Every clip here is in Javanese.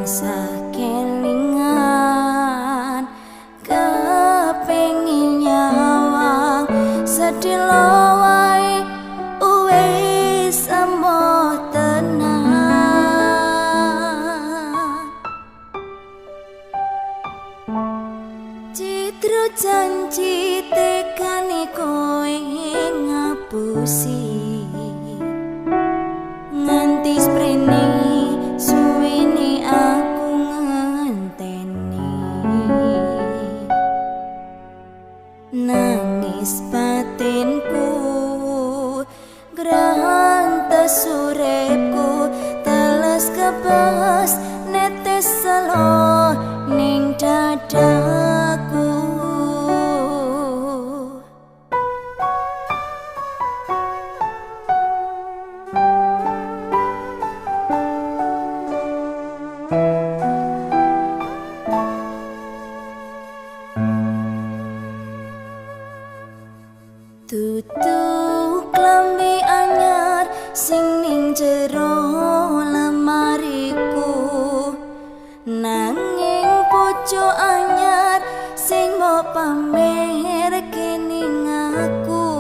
Tansah kelingan kepengin nyawang sedilo wae wis emoh tenan. Citra janji tekane kowe ngapusi nganti sprene suwene aku ngenteni. Nangis batinku grantes uripku teles kebas netes selo ning dadaku. Tutu klambi anyar sing ning jero lemariku, nanging bojo anyar sing mbok pamerke ning aku.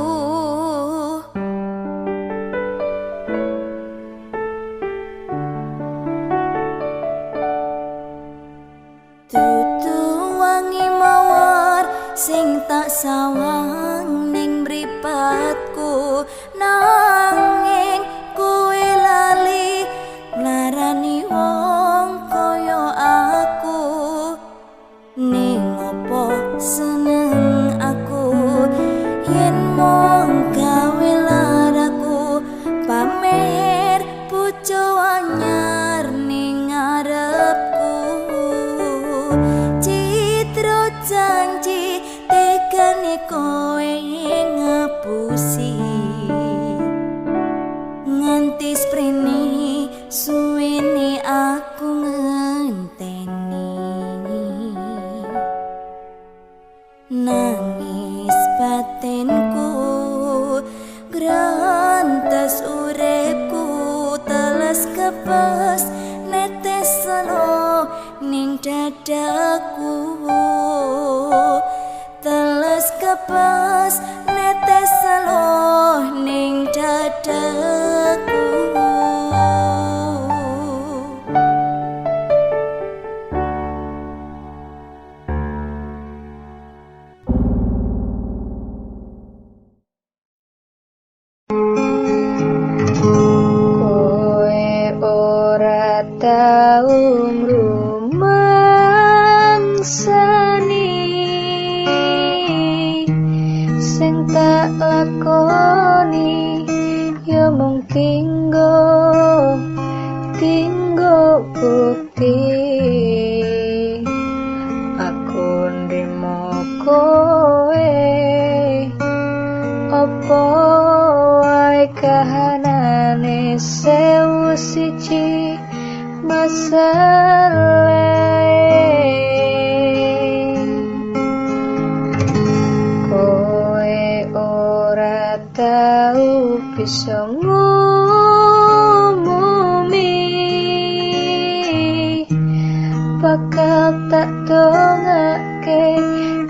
Tutu wangi mawar sing tak sawang ning mripatku, nanging kowe lali nglarani wong kaya aku. Ning opo seneng aku yen mung gawe laraku pamer bojo anyar ning ngarepku. Citra janji tekane kowe ngapusi nganti sprene suwene aku ngenteni. Nangis batinku grantes uripku teles kebes netes selo ning dadaku. Teles kebes netes selo ning dadaku. Kowe ora tau ngrumangsani sing tak lakoni ya mung tinggo tinggo bukti. Aku nrimo kowe opo wae kahanane 1001 masalah. Kowe ora tau bisa ngumumi bakal tak dongake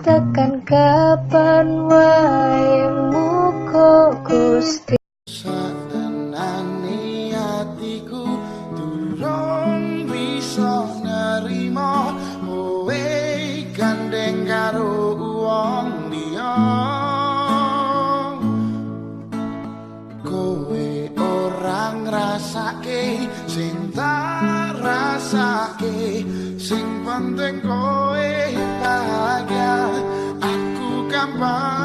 tekan kapan wae muka Gusti. Satenane atiku durung bisa nerima kowe gandeng karo wong liya. Kowe ora ngrasake sing tak rasake, sing penting kowe bahagia, aku gampang.